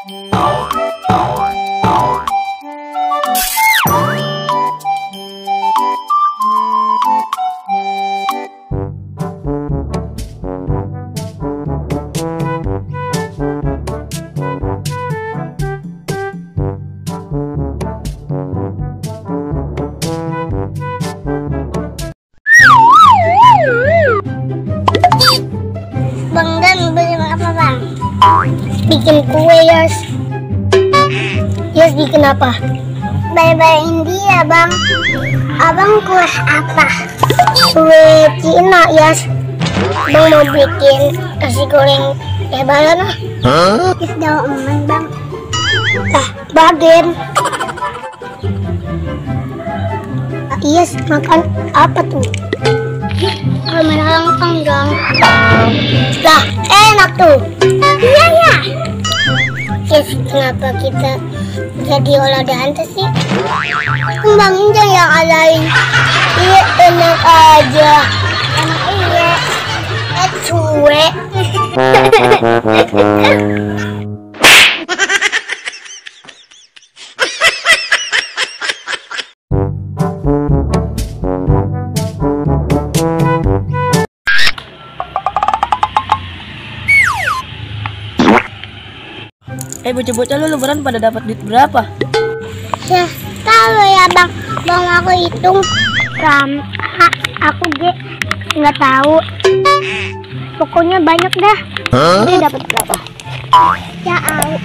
Bang Dan beli apa bang? Bikin kue Yos. Yes, bikin apa? Bye-byein dia bang. Abang kue apa? Kue Cina, Yes. Bang mau bikin nasi goreng lebaran ah. Is daw emen bang. Bagen. Yes, makan apa tuh? Melarang dong. Lah, enak tuh. Iya ya. Yes, kenapa kita jadi olahraga hantu sih? Bang Inja yang alain. Iya, enak aja. Enak iya. Cuek. Bocah-bocah lu lebaran pada dapat duit berapa? Ya, tahu ya bang. Bang aku hitung. Aku nggak tahu. Pokoknya banyak dah. Dia dapat berapa? Ya aku.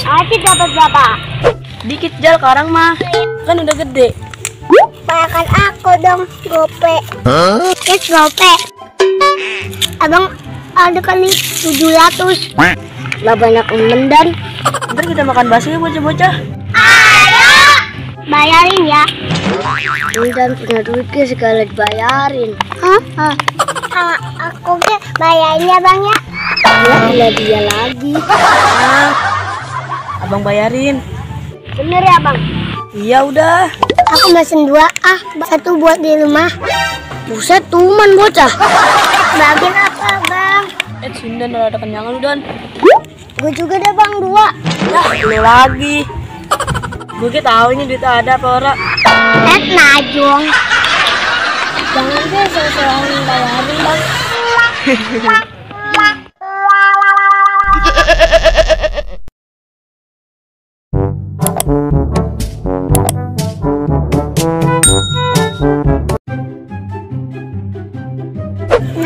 Aci dapat berapa? Dikit Jal, karang mah kan udah gede. Bayarkan aku dong, gope. Yes, gope. Abang ada kali 700. Lah banyak mendan. Ntar kita makan bakso ya bocah-bocah. Ayo, bayarin ya. Mendan punya duit ke segala dibayarin. Hah? Aku ke bayarinnya bang ya. Ya dia lagi. Abang bayarin. Bener ya bang? Iya udah. Aku mesen 2 1 buat di rumah. Buset, tuman bocah. Bagian apa bang? Sindan udah ada kenyang lu Dan. Gue juga deh bang 2. Yah, lu lagi. Gue tahu ini duit ada apa ora. Najong. Jangan deh sesuai bayarin bang.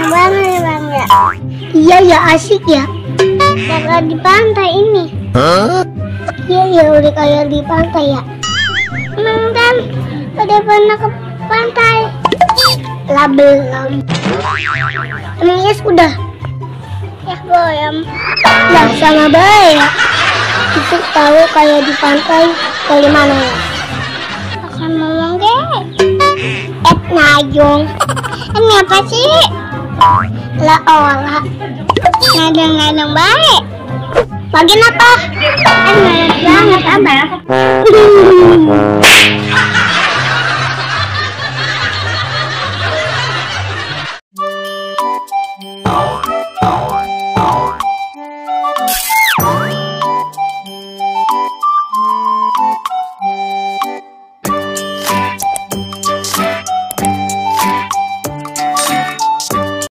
Bang ya. Iya ya, asik ya. Kayak di pantai ini. Iya ya, udah kayak di pantai ya. Emang Dan udah pernah ke pantai? Lah belum. Emang Yes udah? Ya goyam. Lah sama baik ya. Itu tahu kayak di pantai dari mana ya? Akan ngomong deh. Najong. Ini apa sih? Lah olah. Ngadang-ngadang baik. Bagian apa? Ngadang banget abang.